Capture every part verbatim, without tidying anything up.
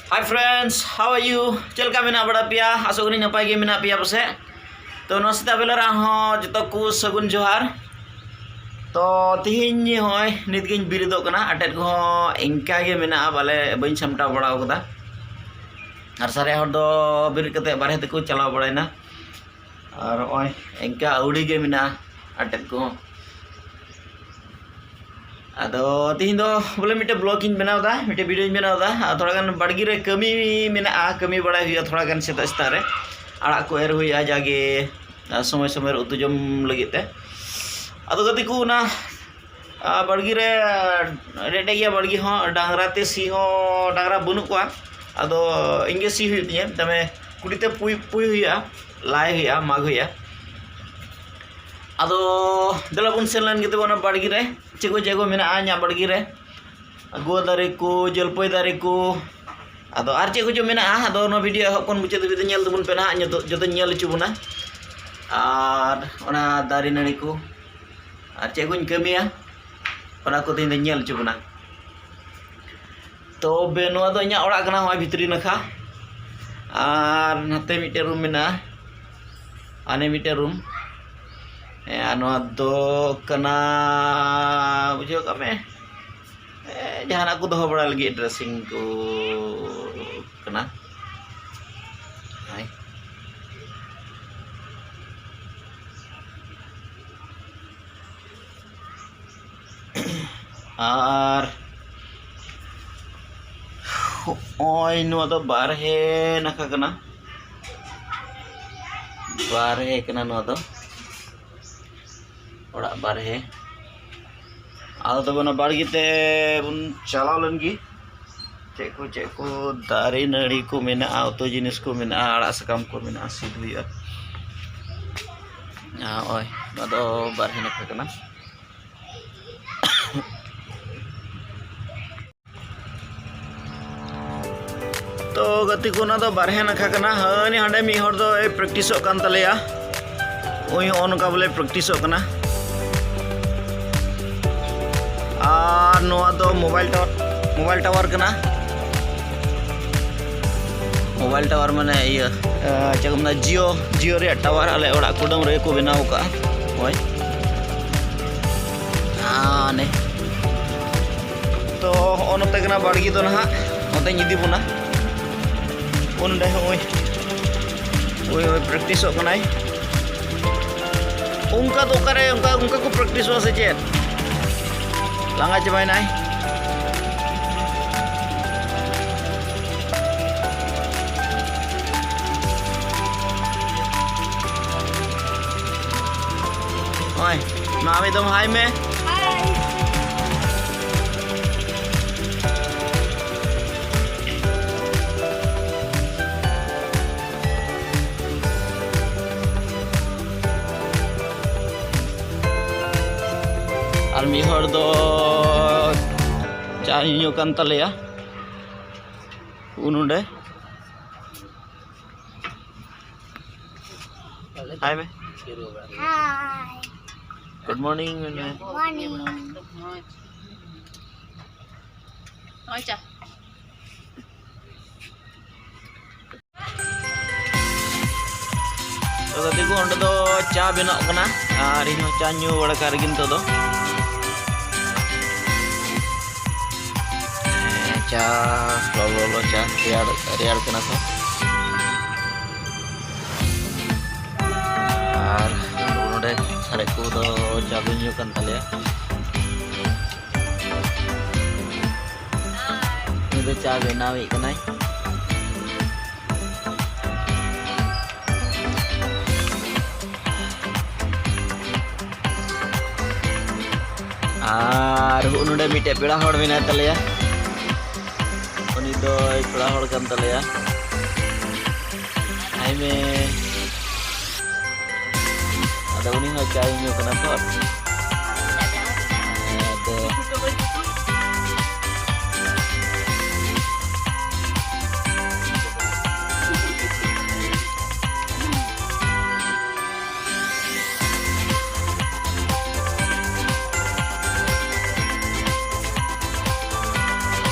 Hi friends, how are you? ᱪᱮᱫ ᱞᱮᱠᱟ ᱢᱮᱱᱟᱜ ᱵᱟᱲᱟ ᱯᱮᱭᱟ? ᱟᱥᱚᱜ ᱠᱟᱹᱱᱟᱹᱧ ᱱᱟᱯᱟᱭ ᱜᱮ ᱢᱮᱱᱟᱜ ᱯᱮᱭᱟ ᱯᱟᱥᱮᱡ᱾ ᱛᱚ ᱱᱚᱣᱟ ᱥᱮᱛᱟᱜ ᱵᱮᱞᱟ ᱨᱮ ᱦᱚᱸ ᱡᱚᱛᱚ ᱠᱚ ᱥᱟᱹᱜᱩᱱ ᱡᱚᱦᱟᱨ᱾ ᱛᱚ ᱛᱤᱦᱤᱧ ᱦᱚᱸᱜᱼᱚᱭ ᱱᱤᱛ ᱜᱤᱧ ᱵᱮᱨᱮᱫᱚᱜ ᱠᱟᱱᱟ᱾ ᱟᱴᱮᱫ ᱠᱚᱦᱚᱸ ᱤᱱᱠᱟ ᱜᱮ ᱢᱮᱱᱟᱜᱼᱟ, ᱵᱟᱞᱮ ᱵᱟᱹᱧ ᱥᱟᱢᱴᱟᱣ ᱵᱟᱲᱟ ᱟᱠᱟᱫᱟ᱾ ᱟᱨ ᱥᱟᱨᱮᱡ ᱦᱚᱲ ᱫᱚ ᱵᱮᱨᱮᱫ ᱠᱟᱛᱮ ᱵᱟᱨᱦᱮ ᱛᱮᱠᱚ ᱪᱟᱞᱟᱣ ᱵᱟᱲᱟᱭᱮᱱᱟ᱾ ᱟᱨ ᱱᱚᱜᱼᱚᱭ ᱤᱱᱠᱟ ᱟᱹᱣᱲᱤ ᱜᱮ ᱢᱮᱱᱟᱜᱼᱟ ᱟᱴᱮᱫ ᱠᱚᱦᱚᱸ᱾ ᱟᱫᱚ ᱛᱤᱦᱤᱧ ᱫᱚ ᱵᱚᱞᱮ ᱢᱤᱫᱴᱮᱡ vlog ᱤᱧ ᱵᱮᱱᱟᱣ ᱮᱫᱟ, ᱢᱤᱫᱴᱮᱡ video ᱤᱧ ᱵᱮᱱᱟᱣ ᱮᱫᱟ᱾ ᱟᱨ ᱛᱷᱚᱲᱟ ᱜᱟᱱ ᱵᱟᱲᱜᱮ ᱨᱮ ᱠᱟᱹᱢᱤ ᱢᱮᱱᱟᱜᱼᱟ, ᱠᱟᱹᱢᱤ ᱵᱟᱲᱟᱭ ᱦᱩᱭᱩᱜᱼᱟ ᱛᱷᱚᱲᱟ ᱜᱟᱱ ᱥᱮᱛᱟᱜ ᱥᱮᱛᱟᱜ ᱨᱮ᱾ ᱟᱲᱟᱜ ᱠᱚ ᱮᱨ ᱦᱩᱭᱩᱜᱼᱟ ᱡᱟᱜᱮ, ᱟᱨ ᱥᱚᱢᱚᱭ ᱥᱚᱢᱚᱭ ᱨᱮ ᱩᱛᱩ ᱡᱚᱢ ᱞᱟᱹᱜᱤᱫ ᱛᱮ᱾ ᱟᱫᱚ ᱜᱟᱛᱮ ᱠᱚ, ᱚᱱᱟ ᱟᱨ ᱵᱟᱲᱜᱮ ᱨᱮ ᱮᱴᱮᱫ ᱜᱮᱭᱟ ᱵᱟᱲᱜᱮ ᱦᱚᱸ, ᱰᱟᱝᱨᱟ ᱛᱮ ᱥᱤ ᱦᱚᱸ ᱰᱟᱝᱨᱟ ᱵᱟᱹᱱᱩᱜ ᱠᱚᱣᱟ᱾ ᱟᱫᱚ ᱤᱧ ᱜᱮ ᱥᱤ ᱦᱩᱭᱩᱜ ᱛᱤᱧᱟᱹ, ᱛᱟᱢᱮ ᱠᱩᱰᱤ ᱛᱮ ᱯᱩᱭ ᱯᱩᱭ ᱦᱩᱭᱩᱜᱼᱟ, ᱞᱟᱭ ᱦᱩᱭᱩᱜᱼᱟ, ᱢᱟᱜᱽ ᱦᱩᱭᱩᱜᱼᱟ᱾ ᱟᱫᱚ ᱫᱮᱞᱟ ᱵᱚᱱ ᱥᱮᱱ ᱞᱮᱱ ᱜᱮ ᱛᱚᱵᱮ ᱚᱱᱟ ᱵᱟᱲᱜᱮ ᱨᱮ, ᱪᱮᱫ ᱠᱚ ᱪᱮᱫ ᱠᱚ ᱢᱮᱱᱟᱜᱼᱟ ᱤᱧᱟᱹᱜ ᱵᱟᱲᱜᱮ ᱨᱮ᱾ ᱜᱩᱣᱟᱹ ᱫᱟᱨᱮ ᱠᱚ, ᱡᱚᱞᱯᱟᱹᱭ ᱫᱟᱨᱮ ᱠᱚ᱾ ᱟᱫᱚ ᱟᱨ ᱪᱮᱫ ᱠᱚᱪᱚ ᱢᱮᱱᱟᱜᱼᱟ, ᱟᱫᱚ ᱱᱚᱣᱟ video ᱮᱦᱚᱵ ᱠᱷᱚᱱ ᱢᱩᱪᱟᱹᱫ ᱫᱷᱟᱹᱵᱤᱡ ᱛᱮ ᱧᱮᱞ ᱛᱟᱵᱚᱱ ᱯᱮ ᱱᱟᱦᱟᱜ, ᱡᱚᱛᱚ ᱡᱚᱛᱚᱧ ᱧᱮᱞ ᱦᱚᱪᱚ ᱵᱚᱱᱟ᱾ ᱟᱨ ᱚᱱᱟ ᱫᱟᱨᱮ ᱱᱟᱹᱲᱤ ᱠᱚ ᱟᱨ ᱪᱮᱫ ᱠᱚᱧ ᱠᱟᱹᱢᱤᱭᱟ, ᱚᱱᱟ ᱠᱚ ᱛᱮᱦᱮᱧ ᱫᱚᱧ ᱧᱮᱞ ᱦᱚᱪᱚ ᱵᱚᱱᱟ᱾ ᱛᱚᱵᱮ ᱱᱚᱣᱟ ᱫᱚ ᱤᱧᱟᱹᱜ ᱚᱲᱟᱜ ᱠᱟᱱᱟ, ᱱᱚᱜᱼᱚᱭ ᱵᱷᱤᱛᱨᱤ ᱱᱟᱠᱷᱟ᱾ ᱟᱨ ᱱᱟᱛᱮ ᱢᱤᱫᱴᱮᱱ room ᱢᱮᱱᱟᱜᱼᱟ, ᱦᱟᱱᱮ ᱢᱤᱫᱴᱮᱱ room᱾ ᱦᱮᱸ, ᱟᱨ ᱱᱚᱣᱟ ᱫᱚ ᱠᱟᱱᱟ, ᱵᱩᱡᱷᱟᱹᱣ ᱠᱟᱜ ᱢᱮ, ᱮ, ᱡᱟᱦᱟᱱᱟᱜ ᱠᱚ ᱫᱚᱦᱚ ᱵᱟᱲᱟ ᱞᱟᱹᱜᱤᱫ, dressing ᱠᱚ ᱠᱟᱱᱟ᱾ ᱦᱳᱭ᱾ ᱟᱨ ᱦᱚᱸᱜᱼᱚᱭ ᱱᱚᱣᱟ ᱫᱚ ᱵᱟᱨᱦᱮ ᱱᱟᱠᱷᱟ ᱠᱟᱱᱟ, ᱵᱟᱨᱦᱮ ᱠᱟᱱᱟ ᱱᱚᱣᱟ ᱫᱚ, ᱚᱲᱟᱜ ᱵᱟᱨᱦᱮ᱾ ᱟᱫᱚ ᱛᱚᱵᱮ ᱚᱱᱟ ᱵᱟᱲᱜᱮ ᱛᱮ ᱵᱚᱱ ᱪᱟᱞᱟᱣ ᱞᱮᱱ ᱜᱮ᱾ ᱪᱮᱫ ᱠᱚ ᱪᱮᱫ ᱠᱚ ᱫᱟᱨᱮ ᱱᱟᱹᱲᱤ ᱠᱚ ᱢᱮᱱᱟᱜᱼᱟ, ᱩᱛᱩ ᱡᱤᱱᱤᱥ ᱠᱚ ᱢᱮᱱᱟᱜᱼᱟ, ᱟᱲᱟᱜ ᱥᱟᱠᱟᱢ ᱠᱚ ᱢᱮᱱᱟᱜᱼᱟ, ᱥᱤᱫ ᱦᱩᱭᱩᱜᱼᱟ᱾ ᱱᱚᱜᱼᱚᱭ ᱱᱚᱣᱟ ᱫᱚ ᱵᱟᱨᱦᱮ ᱱᱟᱠᱷᱟ ᱠᱟᱱᱟ᱾ ᱛᱚ ᱜᱟᱛᱮ ᱠᱚ, ᱚᱱᱟ ᱫᱚ ᱵᱟᱨᱦᱮ ᱱᱟᱠᱷᱟ ᱠᱟᱱᱟ᱾ ᱦᱟᱹᱱᱤ ᱦᱟᱸᱰᱮ ᱢᱤᱫ ᱦᱚᱲ ᱫᱚᱭ practiceᱚᱜ ᱠᱟᱱ ᱛᱟᱞᱮᱭᱟ, ᱩᱱᱤ ᱦᱚᱸ ᱱᱚᱝᱠᱟ ᱵᱚᱞᱮ practiceᱚᱜ ᱠᱟᱱᱟ᱾ ᱟᱨ ᱱᱚᱣᱟ ᱫᱚ mobile tower, mobile tower ᱠᱟᱱᱟ᱾ ᱢᱳᱵᱟᱭᱤᱞ ᱴᱟᱣᱟᱨ ᱢᱟᱱᱮ ᱤᱭᱟᱹ, ᱪᱮᱫ ᱠᱚ ᱢᱮᱱᱟ, ᱡᱤᱭᱳ, ᱡᱤᱭᱳ ᱨᱮᱭᱟᱜ ᱴᱟᱣᱟᱨ ᱟᱞᱮ ᱚᱲᱟᱜ ᱠᱩᱰᱟᱹᱢ ᱨᱮᱜᱮ ᱠᱚ ᱵᱮᱱᱟᱣ ᱟᱠᱟᱫᱼᱟ᱾ ᱦᱳᱭ, ᱦᱟᱱᱮ ᱛᱚ ᱦᱚᱸᱜᱼᱚ ᱱᱚᱛᱮ ᱠᱟᱱᱟ ᱵᱟᱲᱜᱮ ᱫᱚ ᱱᱟᱦᱟᱜ, ᱱᱚᱛᱮᱧ ᱤᱫᱤ ᱵᱚᱱᱟ᱾ ᱚᱸᱰᱮ ᱦᱚᱸᱜᱼᱚᱭ, ᱳᱭ ᱳᱭ ᱯᱨᱮᱠᱴᱤᱥᱚᱜ ᱠᱟᱱᱟᱭ᱾ ᱚᱱᱠᱟ ᱫᱚ ᱚᱠᱟᱨᱮ ᱚᱱᱠᱟ, ᱚᱱᱠᱟ ᱠᱚ ᱯᱨᱮᱠᱴᱤᱥᱚᱜᱼᱟ ᱥᱮ ᱪᱮᱫ? ᱞᱟᱸᱜᱟ ᱪᱟᱵᱟᱭᱮᱱᱟᱭ᱾ ᱱᱚᱜᱼᱚᱭ, ᱢᱟ ᱢᱤᱫ ᱫᱚᱢ ᱦᱟᱭ ᱢᱮ᱾ ᱦᱟᱭ᱾ ᱟᱨ ᱢᱤᱫ ᱦᱚᱲ ᱫᱚ ᱪᱟ ᱧᱩ ᱠᱟᱱ ᱛᱟᱞᱮᱭᱟ᱾ ᱩᱱ ᱱᱚᱰᱮ᱾ ᱦᱟᱭ ᱢᱮ᱾ ᱦᱟᱭ᱾ ᱜᱩᱰ ᱢᱚᱨᱱᱤᱝ ᱢᱮ᱾ ᱢᱚᱨᱱᱤᱝ᱾ ᱱᱚᱜᱼᱚᱭ ᱪᱟ᱾ ᱛᱚ ᱜᱟᱛᱮ ᱠᱚ, ᱚᱸᱰᱮ ᱫᱚ ᱪᱟ ᱵᱮᱱᱟᱜ ᱠᱟᱱᱟ ᱟᱨ ᱤᱧ ᱦᱚᱸ ᱪᱟ ᱧᱩ ᱵᱟᱲᱟ ᱠᱟᱜ ᱨᱮᱜᱮ ᱱᱤᱛᱚᱜ ᱫᱚ᱾ ᱦᱮᱸ, ᱪᱟ, ᱞᱚᱞᱚ ᱞᱚᱞᱚ ᱪᱟ, ᱨᱮᱭᱟᱲ, ᱨᱮᱭᱟᱲ ᱠᱟᱱᱟ ᱛᱚ᱾ ᱟᱨ ᱱᱚᱰᱮ ᱥᱟᱨᱮᱡ ᱠᱚᱫᱚ ᱪᱟ ᱠᱚ ᱧᱩ ᱠᱟᱱ ᱛᱟᱞᱮᱭᱟ᱾ ᱩᱱᱤ ᱫᱚ ᱪᱟ ᱵᱮᱱᱟᱣᱮᱫ ᱠᱟᱱᱟᱭ᱾ ᱟᱨ ᱱᱚᱰᱮ ᱢᱤᱫᱴᱮᱡ ᱯᱮᱲᱟ ᱦᱚᱲ ᱢᱮᱱᱟᱭ ᱛᱟᱞᱮᱭᱟ, ᱩᱱᱤ ᱫᱚᱭ ᱯᱮᱲᱟ ᱦᱚᱲ ᱠᱟᱱ ᱛᱟᱞᱮᱭᱟ᱾ ᱦᱟᱭ ᱢᱮ᱾ ᱟᱫᱚ ᱩᱱᱤ ᱦᱚᱸ ᱪᱟᱭ ᱧᱩ ᱠᱟᱱᱟ ᱛᱚ᱾ ᱟᱫᱚ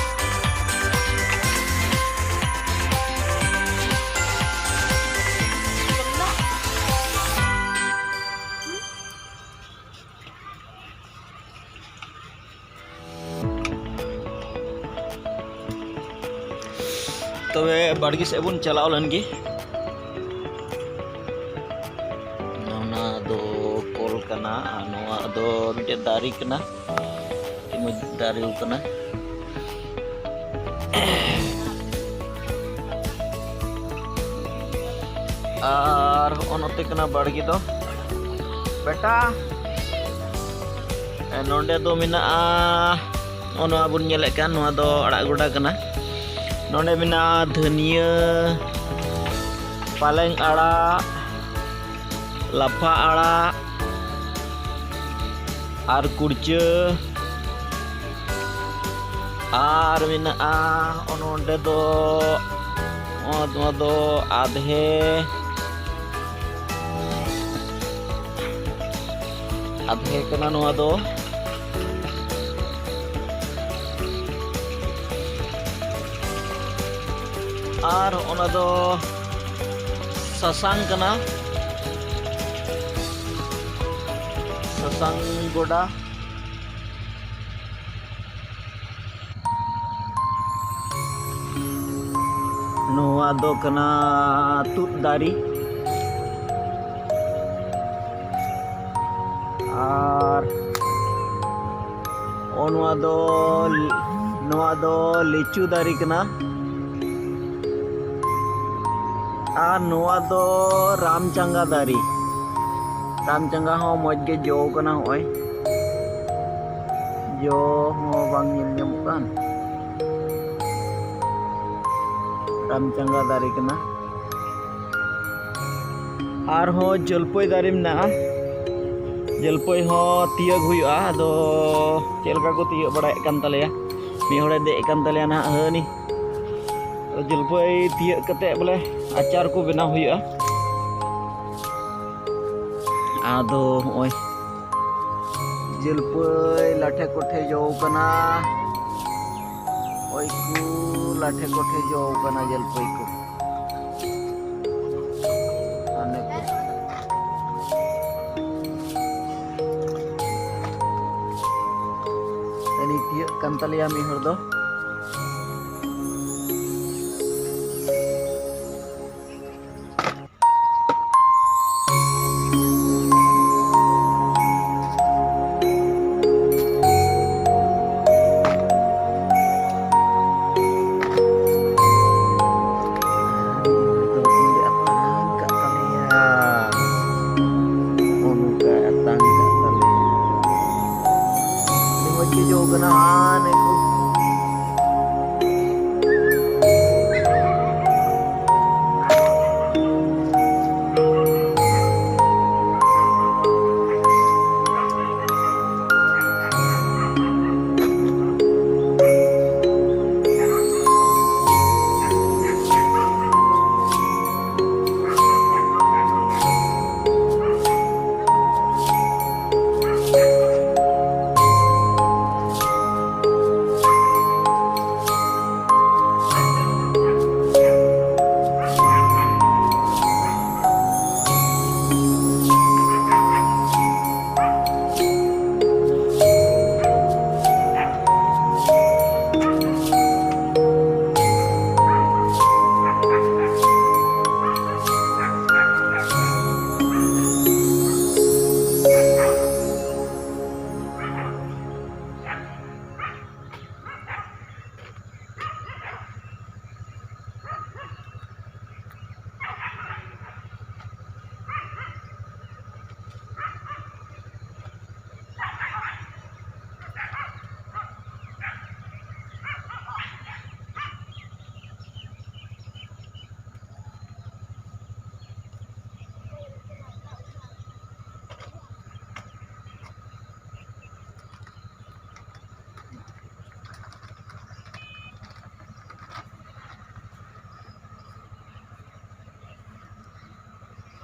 ᱛᱚᱵᱮ ᱵᱟᱲᱜᱮ ᱥᱮᱫ ᱵᱚᱱ ᱪᱟᱞᱟᱣ ᱞᱮᱱ ᱜᱮ᱾ ᱚᱱᱟ ᱫᱚ ᱠᱚᱞ ᱠᱟᱱᱟ ᱟᱨ ᱱᱚᱣᱟ ᱫᱚ ᱢᱤᱫᱴᱮᱡ ᱫᱟᱨᱮ ᱠᱟᱱᱟ, ᱢᱚᱡᱽ ᱫᱟᱨᱮ ᱠᱟᱱᱟ᱾ ᱟᱨ ᱦᱚᱸᱜᱼᱚ ᱱᱚᱛᱮ ᱠᱟᱱᱟ ᱵᱟᱲᱜᱮ ᱫᱚ᱾ ᱵᱮᱴᱟ, ᱱᱚᱰᱮ ᱫᱚ ᱢᱮᱱᱟᱜᱼᱟ, ᱱᱚᱜᱼᱚ ᱱᱚᱣᱟ ᱵᱚᱱ ᱧᱮᱞᱮᱫ ᱠᱟᱱ, ᱱᱚᱣᱟ ᱫᱚ ᱟᱲᱟᱜ ᱜᱚᱰᱟ ᱠᱟᱱᱟ᱾ ᱱᱚᱰᱮ ᱢᱮᱱᱟᱜᱼᱟ ᱫᱷᱟᱹᱱᱤᱭᱟᱹ, ᱯᱟᱞᱮᱝ ᱟᱲᱟᱜ, ᱞᱟᱯᱷᱟ ᱟᱲᱟᱜ ᱟᱨ ᱠᱩᱲᱪᱟᱹ᱾ ᱟᱨ ᱢᱮᱱᱟᱜᱼᱟ ᱱᱚᱰᱮ ᱫᱚ, ᱱᱚᱣᱟ ᱫᱚ ᱟᱫᱷᱮ, ᱟᱫᱷᱮ ᱠᱟᱱᱟ ᱱᱚᱣᱟ ᱫᱚ᱾ ᱟᱨ ᱚᱱᱟ ᱫᱚ ᱥᱟᱥᱟᱝ ᱠᱟᱱᱟ, ᱥᱟᱥᱟᱝ ᱜᱚᱰᱟ᱾ ᱱᱚᱣᱟ ᱫᱚ ᱠᱟᱱᱟ ᱛᱩᱫ ᱫᱟᱨᱮ᱾ ᱟᱨ ᱚ, ᱱᱚᱣᱟ ᱫᱚ, ᱱᱚᱣᱟ ᱫᱚ ᱞᱤᱪᱩ ᱫᱟᱨᱮ ᱠᱟᱱᱟ᱾ ᱟᱨ ᱱᱚᱣᱟ ᱫᱚ ᱨᱟᱢᱪᱟᱸᱜᱟ ᱫᱟᱨᱮ᱾ ᱨᱟᱢᱪᱟᱸᱜᱟ ᱦᱚᱸ ᱢᱚᱡᱽ ᱜᱮ ᱡᱚ ᱠᱟᱱᱟ᱾ ᱦᱚᱸᱜᱼᱚᱭ ᱡᱚ ᱦᱚᱸ ᱵᱟᱝ ᱧᱮᱞ ᱧᱟᱢᱚᱜ ᱠᱟᱱ᱾ ᱨᱟᱢᱪᱟᱸᱜᱟ ᱫᱟᱨᱮ ᱠᱟᱱᱟ᱾ ᱟᱨᱦᱚᱸ ᱡᱚᱞᱯᱟᱹᱭ ᱫᱟᱨᱮ ᱢᱮᱱᱟᱜᱼᱟ᱾ ᱡᱚᱞᱯᱟᱹᱭ ᱦᱚᱸ ᱛᱤᱭᱟᱹᱜ ᱦᱩᱭᱩᱜᱼᱟ᱾ ᱟᱫᱚ ᱪᱮᱫ ᱞᱮᱠᱟ ᱠᱚ ᱛᱤᱭᱟᱹᱜ ᱵᱟᱲᱟᱭᱮᱫ ᱠᱟᱱ ᱛᱟᱞᱮᱭᱟ, ᱢᱤᱫ ᱦᱚᱲᱮ ᱫᱮᱡ ᱠᱟᱱ ᱛᱟᱞᱮᱭᱟ ᱱᱟᱦᱟᱜ ᱦᱟᱹᱱᱤ᱾ ᱛᱚ ᱡᱚᱞᱯᱟᱹᱭ ᱛᱤᱭᱟᱹᱜ ᱠᱟᱛᱮᱫ ᱵᱚᱞᱮ ᱟᱪᱟᱨ ᱠᱚ ᱵᱮᱱᱟᱣ ᱦᱩᱭᱩᱜᱼᱟ᱾ ᱟᱫᱚ ᱦᱚᱸᱜᱼᱚᱭ ᱡᱚᱞᱯᱟᱹᱭ ᱞᱟᱴᱷᱮ ᱠᱚᱴᱷᱮ ᱡᱚ ᱠᱟᱱᱟ᱾ ᱚᱭ ᱠᱚ ᱞᱟᱴᱷᱮ ᱠᱚᱴᱷᱮ ᱡᱚ ᱠᱟᱱᱟ ᱡᱚᱞᱯᱟᱹᱭ ᱠᱚ᱾ ᱟᱨ ᱱᱤᱛᱚᱜ ᱩᱱᱤ ᱛᱤᱭᱟᱹᱜ ᱠᱟᱱ ᱛᱟᱞᱮᱭᱟ ᱢᱤᱫ ᱦᱚᱲ ᱫᱚ᱾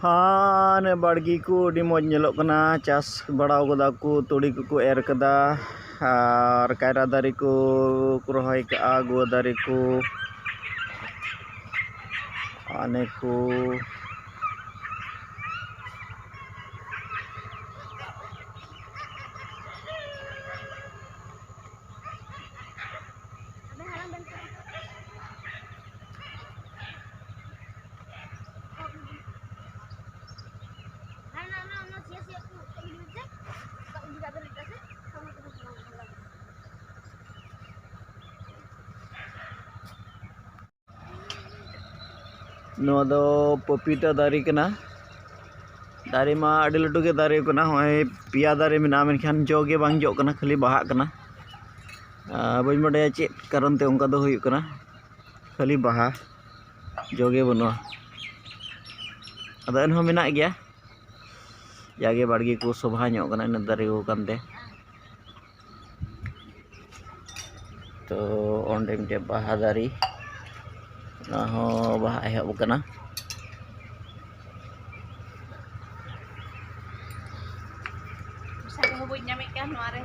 ᱦᱟᱱᱮ ᱵᱟᱲᱜᱮ ᱠᱚ ᱟᱹᱰᱤ ᱢᱚᱡᱽ ᱧᱮᱞᱚᱜ ᱠᱟᱱᱟ, ᱪᱟᱥ ᱵᱟᱲᱟᱣ ᱠᱟᱫᱟ ᱠᱚ, ᱛᱩᱲᱤ ᱠᱚᱠᱚ ᱮᱨ ᱠᱟᱫᱟ, ᱟᱨ ᱠᱟᱭᱨᱟ ᱫᱟᱨᱮ ᱠᱚ ᱠᱚ ᱨᱚᱦᱚᱭ ᱠᱟᱜᱼᱟ, ᱜᱩᱣᱟᱹ ᱫᱟᱨᱮ ᱠᱚ, ᱟᱱᱮ ᱠᱚ᱾ ᱱᱚᱣᱟ ᱫᱚ ᱯᱟᱯᱤᱛᱟ ᱫᱟᱨᱮ ᱠᱟᱱᱟ᱾ ᱫᱟᱨᱮ ᱢᱟ ᱟᱹᱰᱤ ᱞᱟᱹᱴᱩ ᱜᱮ ᱫᱟᱨᱮ ᱠᱟᱱᱟ, ᱱᱚᱜᱼᱚᱭ ᱯᱮᱭᱟ ᱫᱟᱨᱮ ᱢᱮᱱᱟᱜᱼᱟ, ᱢᱮᱱᱠᱷᱟᱱ ᱡᱚ ᱜᱮ ᱵᱟᱝ ᱡᱚᱜ ᱠᱟᱱᱟ, ᱠᱷᱟᱹᱞᱤ ᱵᱟᱦᱟᱜ ᱠᱟᱱᱟ᱾ ᱟᱨ ᱵᱟᱹᱧ ᱵᱟᱰᱟᱭᱟ ᱪᱮᱫ ᱠᱟᱨᱚᱱ ᱛᱮ ᱚᱱᱠᱟ ᱫᱚ ᱦᱩᱭᱩᱜ ᱠᱟᱱᱟ, ᱠᱷᱟᱹᱞᱤ ᱵᱟᱦᱟ, ᱡᱚ ᱜᱮ ᱵᱟᱹᱱᱩᱜᱼᱟ᱾ ᱟᱫᱚ ᱮᱱᱦᱚᱸ ᱢᱮᱱᱟᱜ ᱜᱮᱭᱟ, ᱡᱟᱜᱮ ᱵᱟᱲᱜᱮ ᱠᱚ ᱥᱚᱵᱷᱟ ᱧᱚᱜ ᱠᱟᱱᱟ ᱤᱱᱟᱹ ᱫᱟᱨᱮ ᱠᱚ ᱠᱟᱱᱛᱮ᱾ ᱛᱚ ᱚᱸᱰᱮ ᱢᱤᱫᱴᱮᱡ ᱵᱟᱦᱟ ᱫᱟᱨᱮ, ᱚᱱᱟ ᱦᱚᱸ ᱵᱟᱦᱟ ᱮᱦᱚᱵ ᱟᱠᱟᱱᱟ᱾ ᱵᱟᱹᱧ ᱧᱟᱢᱮᱫ ᱠᱟᱱ ᱱᱚᱣᱟ ᱨᱮ᱾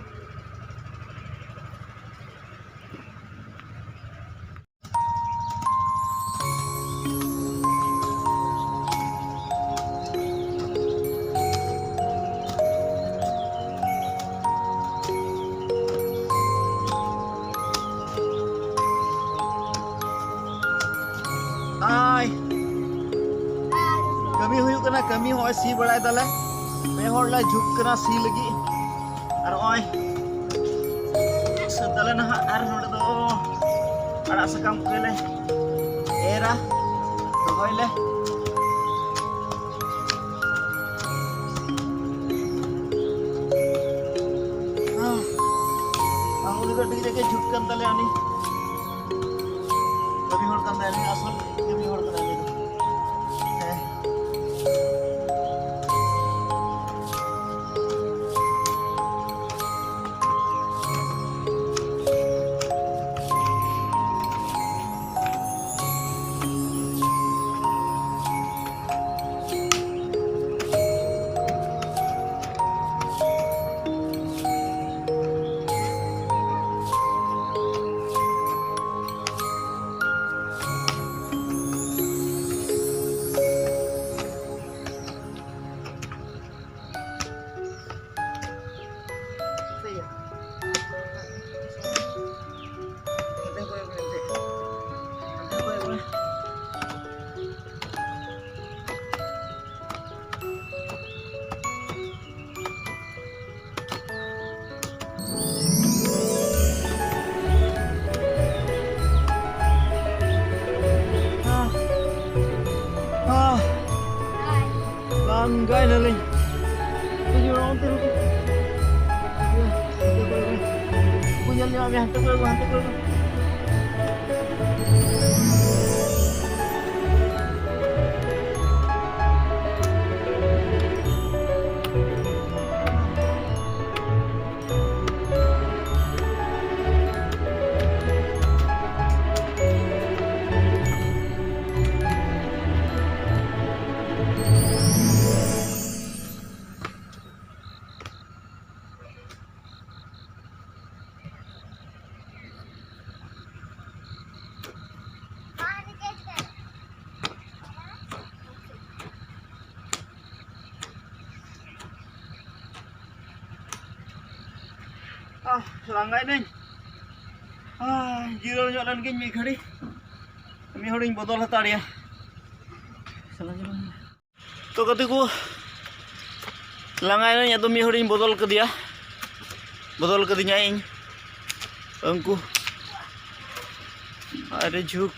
ᱟᱭ, ᱠᱟᱹᱢᱤ ᱦᱩᱭᱩᱜ ᱠᱟᱱᱟ, ᱠᱟᱹᱢᱤ ᱦᱚᱸᱜᱼᱚᱭ ᱥᱤ ᱵᱟᱲᱟᱭ ᱫᱟᱞᱮ᱾ ᱯᱮ ᱦᱚᱲ ᱞᱮ ᱡᱷᱩᱸᱠ ᱠᱟᱱᱟ ᱥᱤ ᱞᱟᱹᱜᱤᱫ᱾ ᱟᱨ ᱱᱚᱜᱼᱚᱭ ᱥᱟᱹᱛ ᱫᱟᱞᱮ ᱱᱟᱦᱟᱜ᱾ ᱟᱨ ᱱᱚᱰᱮ ᱫᱚ ᱟᱲᱟᱜ ᱥᱟᱠᱟᱢ ᱠᱚᱞᱮ ᱮᱨᱟ, ᱨᱚᱦᱚᱭ ᱞᱮ᱾ ᱟᱨ ᱩᱱᱤ ᱫᱚ ᱟᱹᱰᱤ ᱠᱟᱡᱟᱠ ᱮ ᱡᱷᱩᱸᱠ ᱠᱟᱱ ᱛᱟᱞᱮᱭᱟ, ᱩᱱᱤ ᱠᱟᱹᱢᱤ ᱦᱚᱲ ᱠᱟᱱ ᱛᱟᱭᱟ, ᱩᱱᱤ ᱟᱥᱚᱞ ᱠᱟᱹᱢᱤ ᱦᱚᱲ ᱠᱟᱱᱟᱭ ᱩᱱᱤ ᱫᱚ᱾ ᱦᱮᱸ᱾ ᱚᱱᱠᱟᱭ ᱱᱟᱞᱤᱧ᱾ ᱛᱤᱡᱩ ᱚᱱᱛᱮ ᱨᱮ᱾ ᱩᱱᱠᱩ ᱧᱮᱞ ᱧᱟᱢ ᱢᱮᱭᱟ, ᱦᱟᱱᱛᱮ ᱠᱚᱭᱚᱜ ᱢᱮ, ᱦᱟᱱᱛᱮ ᱠᱚᱭᱚᱜ ᱢᱮ᱾ ᱟᱦ, ᱞᱟᱸᱜᱟᱭᱱᱟᱹᱧ᱾ ᱟᱦ, ᱡᱤᱨᱟᱹᱣ ᱧᱚᱜ ᱞᱮᱱ ᱜᱤᱧ ᱢᱤᱫ ᱜᱷᱟᱹᱲᱤ᱾ ᱢᱤᱫ ᱦᱚᱲᱤᱧ ᱵᱚᱫᱚᱞ ᱦᱟᱛᱟᱲᱮᱭᱟ᱾ ᱪᱟᱞᱟᱣ ᱪᱟᱞᱟᱣ᱾ ᱛᱚ ᱜᱟᱛᱮ ᱠᱚ, ᱞᱟᱸᱜᱟᱭᱱᱟᱹᱧ, ᱟᱫᱚ ᱢᱤᱫ ᱦᱚᱲᱤᱧ ᱵᱚᱫᱚᱞ ᱠᱮᱫᱮᱭᱟ, ᱵᱚᱫᱚᱞ ᱠᱟᱫᱤᱧᱟ ᱤᱧ᱾ ᱩᱱᱠᱩ ᱟᱨᱮ ᱡᱷᱩᱠ᱾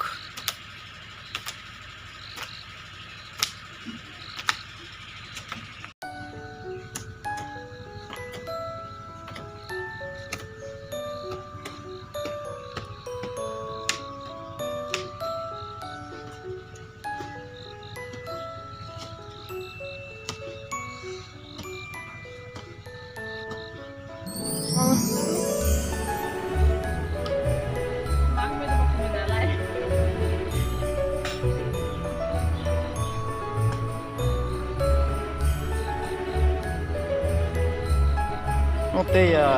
ᱱᱚᱛᱮᱭᱟ᱾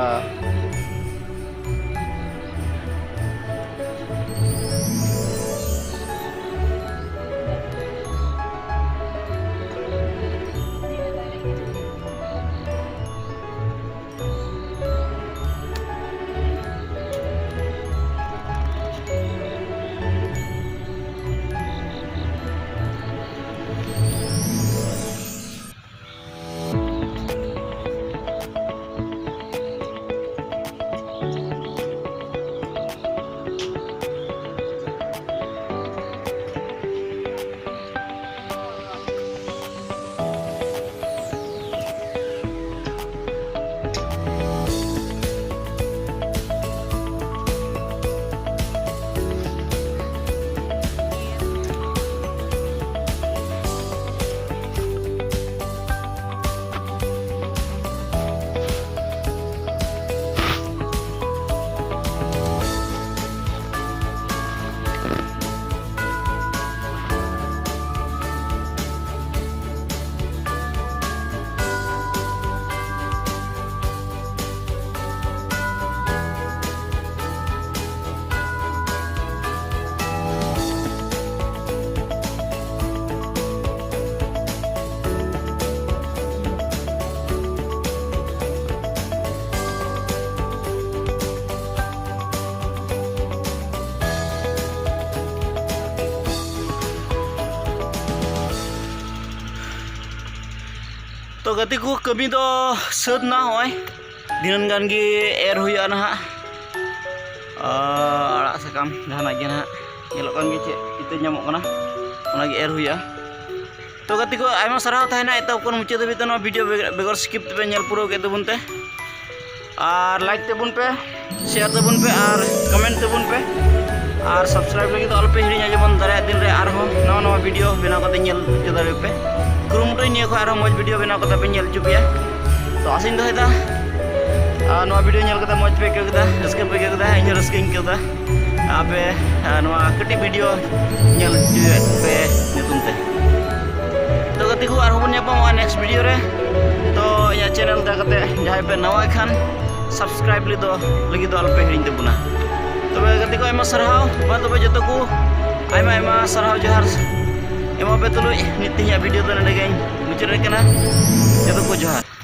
ᱛᱚ ᱜᱟᱛᱮ ᱠᱚ, ᱠᱟᱹᱢᱤ ᱫᱚ ᱥᱟᱹᱛ ᱱᱟ, ᱱᱚᱜᱼᱚᱭ ᱫᱷᱤᱱᱟᱹᱱ ᱜᱟᱱ ᱜᱮ ᱮᱨ ᱦᱩᱭᱩᱜᱼᱟ ᱱᱟᱦᱟᱜ᱾ ᱟᱨ ᱟᱲᱟᱜ ᱥᱟᱠᱟᱢ ᱡᱟᱦᱟᱱᱟᱜ ᱜᱮ ᱱᱟᱦᱟᱜ ᱧᱮᱞᱚᱜ ᱠᱟᱱ ᱜᱮ, ᱪᱮᱫ ᱤᱛᱟᱹ ᱧᱟᱢᱚᱜ ᱠᱟᱱᱟ, ᱚᱱᱟᱜᱮ ᱮᱨ ᱦᱩᱭᱩᱜᱼᱟ᱾ ᱛᱚ ᱜᱟᱛᱮ ᱠᱚ, ᱟᱭᱢᱟ ᱥᱟᱨᱦᱟᱣ ᱛᱟᱦᱮᱱᱟ ᱮᱛᱚᱦᱚᱵ ᱠᱷᱚᱱ ᱢᱩᱪᱟᱹᱫ ᱫᱷᱟᱹᱵᱤᱡ ᱛᱮ ᱱᱚᱣᱟ ᱵᱷᱤᱰᱤᱭᱳ ᱵᱮᱜ-, ᱵᱮᱜᱚᱨ ᱥᱠᱤᱯ ᱛᱮᱯᱮ ᱧᱮᱞ ᱯᱩᱨᱟᱹᱣ ᱠᱮᱫ ᱛᱟᱵᱚᱱ ᱛᱮ᱾ ᱟᱨ ᱞᱟᱭᱤᱠ ᱛᱟᱵᱚᱱ ᱯᱮ, ᱥᱮᱭᱟᱨ ᱛᱟᱵᱚᱱ ᱯᱮ ᱟᱨ ᱠᱚᱢᱮᱱᱴ ᱛᱟᱵᱚᱱ ᱯᱮ᱾ ᱟᱨ ᱥᱟᱵᱥᱠᱨᱟᱭᱤᱵ ᱞᱟᱹᱜᱤᱫ ᱫᱚ ᱟᱞᱚᱯᱮ ᱦᱤᱲᱤᱧᱟ, ᱡᱮᱢᱚᱱ ᱫᱟᱨᱟᱭᱟᱜ ᱫᱤᱱ ᱨᱮ ᱟᱨᱦᱚᱸ ᱱᱟᱣᱟ ᱱᱟᱣᱟ ᱵᱷᱤᱰᱤᱭᱳ ᱵᱮᱱᱟᱣ ᱠᱟᱛᱮ ᱧᱮᱞ ᱦᱚᱪᱚ ᱫᱟᱲᱮᱭᱟᱜ ᱯᱮ᱾ ᱠᱩᱨᱩᱢᱩᱴᱩᱭ ᱱᱤᱭᱟᱹ ᱠᱷᱚᱱ ᱟᱨᱦᱚᱸ ᱢᱚᱡᱽ ᱵᱷᱤᱰᱤᱭᱳ ᱵᱮᱱᱟᱣ ᱠᱟᱛᱮ ᱯᱮ ᱧᱮᱞ ᱦᱚᱪᱚ ᱯᱮᱭᱟ᱾ ᱛᱚ ᱟᱥᱤᱧ ᱫᱚᱦᱚᱭᱮᱫᱟ, ᱟᱨ ᱱᱚᱣᱟ ᱵᱷᱤᱰᱤᱭᱳ ᱧᱮᱞ ᱠᱟᱛᱮ ᱢᱚᱡᱽ ᱯᱮ ᱟᱹᱭᱠᱟᱹᱣ ᱠᱮᱫᱟ, ᱨᱟᱹᱥᱠᱟᱹ ᱯᱮ ᱟᱹᱭᱠᱟᱹᱣ ᱠᱮᱫᱟ, ᱤᱧ ᱦᱚᱸ ᱨᱟᱹᱥᱠᱟᱹᱧ ᱟᱹᱭᱠᱟᱹᱣ ᱮᱫᱟ᱾ ᱟᱯᱮ, ᱟᱨ ᱱᱚᱣᱟ ᱠᱟᱹᱴᱤᱡ ᱵᱷᱤᱰᱤᱭᱳ ᱧᱮᱞ ᱦᱚᱪᱚᱭᱮᱫ ᱯᱮ ᱧᱩᱛᱩᱢ ᱛᱮ᱾ ᱛᱚ ᱜᱟᱛᱮ ᱠᱚ, ᱟᱨᱦᱚᱸ ᱵᱚᱱ ᱧᱟᱯᱟᱢᱚᱜᱼᱟ ᱱᱮᱠᱥᱴ ᱵᱷᱤᱰᱤᱭᱳ ᱨᱮ᱾ ᱛᱚ ᱤᱧᱟᱹᱜ ᱪᱮᱱᱮᱞ ᱫᱟᱭᱟ ᱠᱟᱛᱮ ᱡᱟᱦᱟᱸᱭ ᱯᱮ ᱱᱟᱣᱟ ᱠᱷᱟᱱ, ᱥᱟᱵᱥᱠᱨᱟᱭᱤᱵ ᱞᱟᱹᱜᱤᱫ ᱫᱚ, ᱞᱟᱹᱜᱤᱫ ᱫᱚ ᱟᱞᱚᱯᱮ ᱦᱤᱲᱤᱧ ᱛᱟᱵᱚᱱᱟ᱾ ᱛᱚᱵᱮ ᱜᱟᱛᱮ ᱠᱚ, ᱟᱭᱢᱟ ᱥᱟᱨᱦᱟᱣ᱾ ᱢᱟ ᱛᱚᱵᱮ ᱡᱚᱛᱚ ᱠᱚ ᱟᱭᱢᱟ ᱟᱭᱢᱟ ᱥᱟᱨᱦᱟᱣ ᱡᱚᱦᱟᱨ ᱮᱢᱟ ᱯᱮ ᱛᱩᱞᱩᱡ ᱱᱤᱛ ᱛᱮᱦᱮᱧᱟᱜ ᱵᱷᱤᱰᱤᱭᱳ ᱫᱚ ᱱᱚᱰᱮ ᱜᱮᱧ ᱢᱩᱪᱟᱹᱫ ᱮᱫ ᱠᱟᱱᱟ᱾ ᱡᱚᱛᱚ ᱠᱚ ᱡᱚᱦᱟᱨ᱾